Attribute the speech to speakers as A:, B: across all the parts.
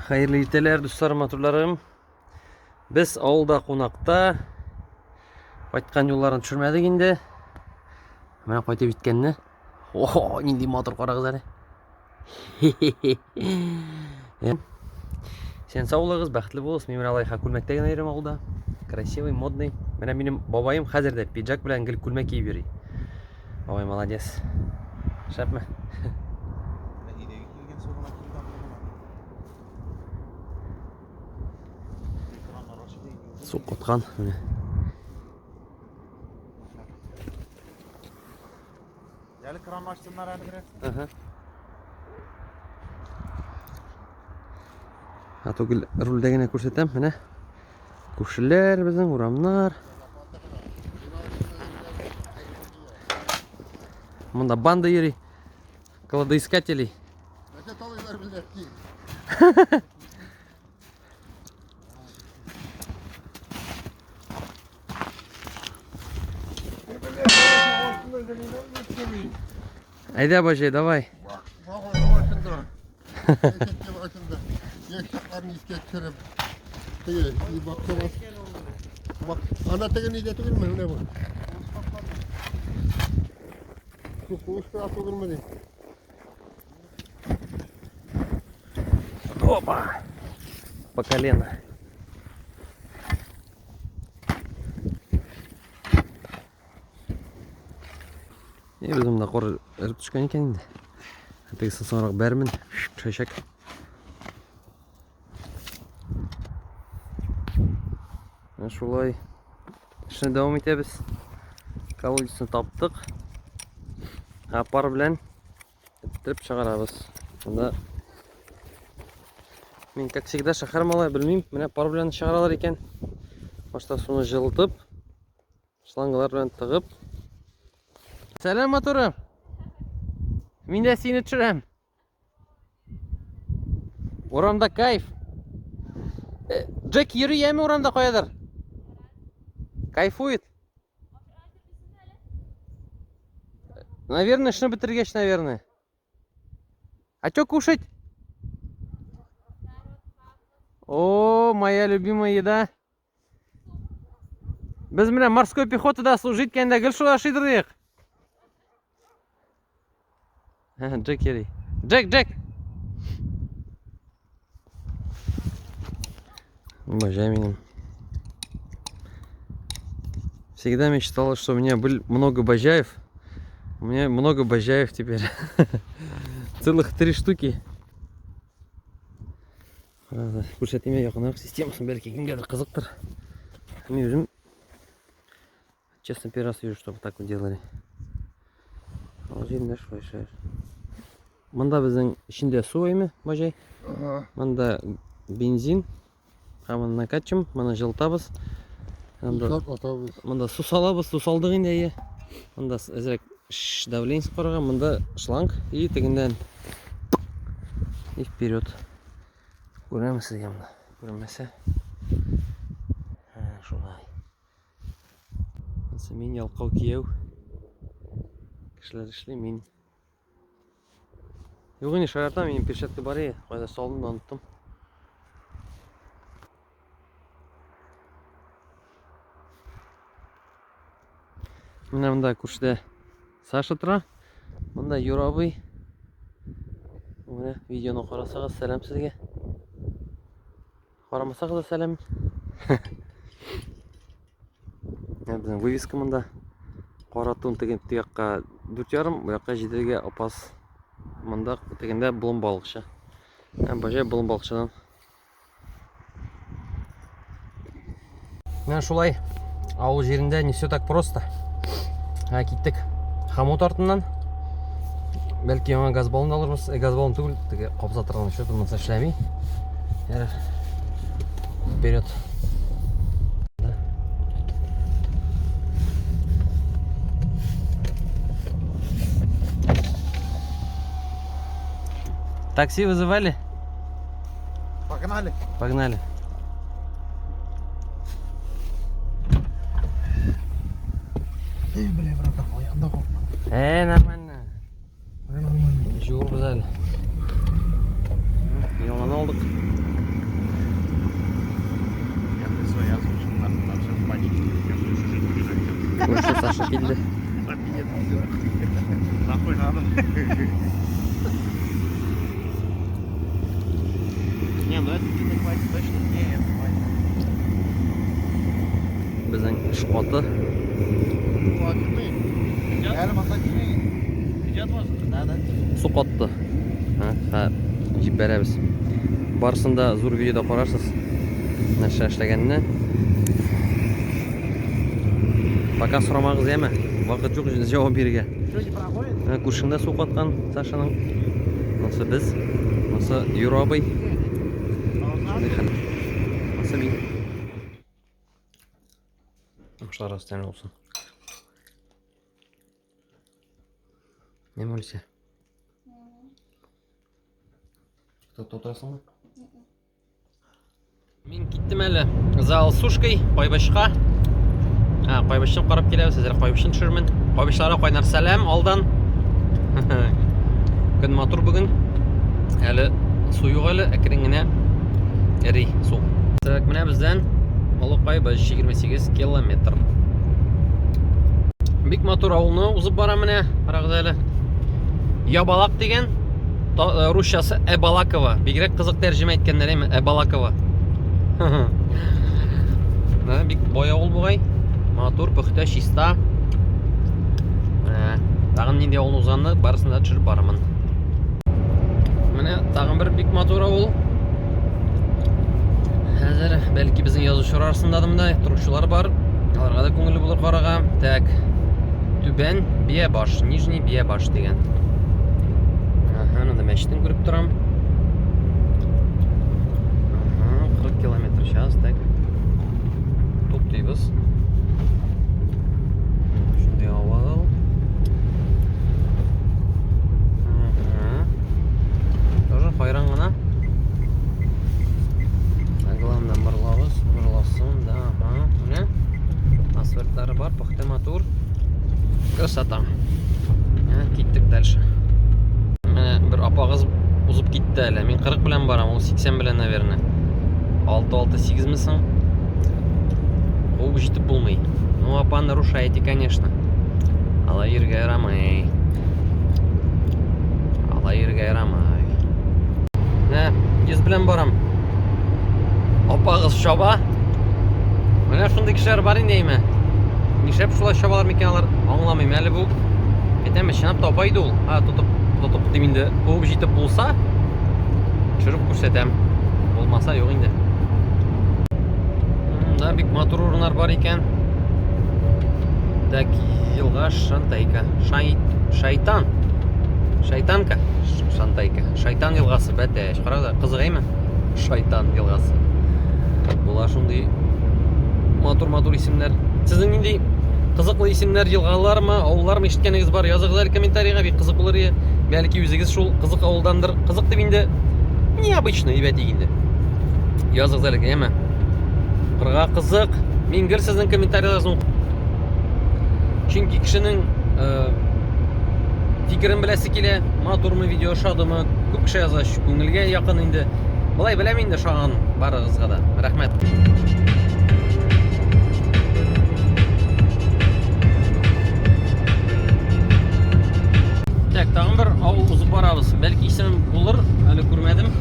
A: Хәерле иртәләр, дусларым, матурларым. Без авылда кунакта. Кайткан юлларын төшермәдек инде. Менә кайтып җиткәнне. Охо, нинди матур карагыз әле. Сен сау булыгыз, бәхетле булыгыз. Мин менә алай күлмәктә генә йөрим авылда. Красивый, модный. Менә минем бабаем хәзер дә пиджак белән гел күлмәк киеп йөри. Бабай молодец. Шәпме? Су каткан менә.
B: Әле кран ачсыннар әле бераз.
A: Ага. А түгел рульдә генә күрсәтәм, менә. Күршеләр безнең урамнар. Монда банда йөри. Кладоискателей. Әйдә, бажай, давай.
C: Ана теге нидә түгелме? Менә бу. Куышка түгелме ди?
A: Опа! По колено. И безнең монда кар эреп төшкән икән инде. Тегесен соңрак бәрмен, төшәчәк. Менә шулай эшне дәвам итәбез. Колодецны таптык. Ә пар белән эттереп чыгарабыз. Монда мин, как всегда, шәһәр малай, белмим. Менә пар белән чыгаралар икән. Башта суны җылытып, шлангалар белән тыгып. Сәлам, матурым. Мин дә сине төшерәм. Урамда кайф. Э, Джек йөри яме урамда каядыр? Кайфует. Наверное, эшне бетергәч, наверное. А что кушать? О, моя любимая еда. Без менә морской пехотада служить иткәндә гел шулай ашыйдыр идек. Джек йөри. Джек, Джек! Бажай минем. Всегда мечтал, что у меня были много бажаев. У меня много бажаев теперь. Целых три штуки. Күрсәтим якынрак системасын, бәлки кемгәдер кызыктыр. Мин үзем честно первый раз вижу, чтобы так вот делали. Ал җирендә шулай эшләр. Монда безнең эчендә су әйме, бажай. Монда бензин. Һәм моны накачим, моны җылытабыз. Монда, монда су салабыз, су салдык инде әйе. Монда әзрәк давление карарга, монда шланг и тегеннән и вперед. Күрәме сезгә монда? Күренмәсә. Шулай. Ансы мин ялкау кияү. Кешеләр эшли, мин. Юк инде шаяртам, минем перчатка бар иде. Кайда салдым да оныттым. Менә монда күршедә Саша тора. Монда Юра абый. Менә видеоны карасагыз, сәлам сезгә. Карамасагыз да сәлам. Менә безнең вывеска монда. Кара тун теге якка 4,5, бу якка 7-гә апас. Монда тегендә болын балыкчы. Ә бажай болын балыкчыдан. Менә шулай авыл җирендә не все так просто. Ә киттек хомут артыннан. Бәлки яңа газ баллон алырбыз. Э, газ баллон түгел, теге кабыза торган что-то монысы эшләми. Ярар. Вперед. Да. Такси вызывали?
B: Погнали.
A: Погнали.
B: Эй, бля, братан, анда калма.
A: Э, нормально.
B: Нормально.
A: Жуырбыз әле. Яңаны алдык. Саша килде.
B: Нахуй надо. Не, ну это не хватит точно. Не, это хватит.
A: Безнең эш аты. Су катты. Ха, җибәрәбез. Барысын да зур видеода карарсыз. Нәрсә эшләгәнне. Пока сорамагыз яме. Вакыт юк җавап бирергә. Менә күршеңдә су каткан Сашаның. Монысы без. Монысы Юра абый. Шундый хәл. Монысы мин. Уңышлар тәмле булсын. Не молися? Тиктокта утырасыңмы? Мин киттем әле за Алсушкой, Кайбычка. А, Кайбычны карап киләбез, әзер Кайбычны төшермен. Кайбычларга кайнар сәлам алдан. Көн матур бүген. Әле су юк әле, әкрен генә эри су. Так, менә бездән Олы Кайбыч 28 километр. Бик матур авылны узып бара менә, карагыз әле. Ябалак дигән, русчасы Эбалакова. Бигрәк кызык тәрҗемә иткәннәр, әйме, Эбалакова. Да, бик бай авыл бугай. Матур, пөхтә, чиста. Менә тагын нинди авыл узганны барысын да төшереп барырмын. Менә тагын бер бик матур авыл. Хәзер бәлки безнең язучылар арасында да монда торучылар бар. Аларга да күңелле булыр карага. Так. Түбән Биябаш, Нижний Биябаш дигән. Ага, монда мәчетен күреп торам. Ага, 40 километр час, так. Туктыйбыз. Шундый авыл. Ага. Тоже хайран гына. Главное борылабыз, борыласын, да, ага. Менә асфальтлары бар, пөхтә матур. Красота. Менә киттек дальше. Менә бер апагыз узып китте әле. Мин 40 белән барам, ул 80 белән, наверное. 6 6 8 ме соң? Куып җитеп булмый. Ну, апа, нарушаете, конечно. Алай йөрергә ярамый. Алай йөрергә ярамый. Менә 100 белән барам. Апагыз чаба. Менә шундый кешеләр бар инде әйме. Нишләп шулай чабалар микән алар? Аңламыйм. Әле бу әйтәм, чынлап та апа иде ул. Ha, тотып, тотып дим инде. Куып җитеп булса, төшереп күрсәтәм. Булмаса, юк инде. Да, бик матур урыннар бар икән. Так, елга Шантайка. Шай, шайтан. Шайтанка. Шантайка. Шайтан елгасы, бәтәш. Карагыз, кызык әйме? Шайтан елгасы. Була шундый матур-матур исемнәр. Сезнең нинди кызыклы исемнәр, елгалармы, авыллармы ишеткәнегез бар? Языгыз әле комментарийга, бик кызык булыр иде. Бәлки үзегез шул кызык авылдандыр. Кызык дип инде необычный дип әйтик инде. Языгыз әле, яме. Укырга кызык. Мин гел сезнең комментарийларыгызны укыйм. Чөнки кешенең фикерен беләсе килә. Матурмы видео, ошадымы? Күп кеше язгач, күңелгә якын инде. Болай беләм инде ошаган барыгызга да. Рәхмәт. Так, тагын бер авыл узып барабыз. Бәлки исемем булыр, әле күрмәдем.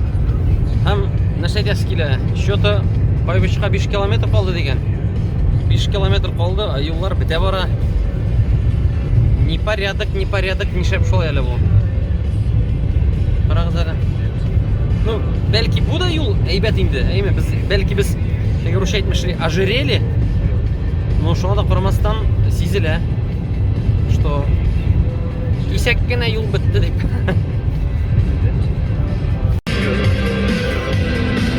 A: Һәм нәрсә әйтәсе килә? Счета Кайбычка 5 километр калды дигән. 5 километр калды, а юллар бетә бара. Непорядок, непорядок, нишләп шулай әле бу? Карагыз әле. Ну, бәлки бу да юл әйбәт инде, әйме? Без бәлки без теге русча әйтмешли ожирели. Но шуңа да карамастан сизелә, что кисәк кенә юл бетте дип.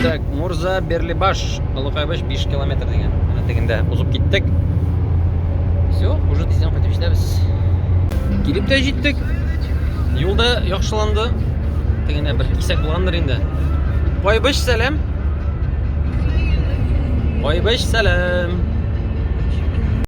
A: Так, Мурза Берлибаш, Олы Кайбыч 5 километр дигән. Менә тегендә узып киттек. Все, уже тиздән кайтып җитәбез. Килеп тә җиттек. Юл да яхшыланды. Тегендә бер кисәк булгандыр инде. Кайбыч сәлам. Кайбыч сәлам.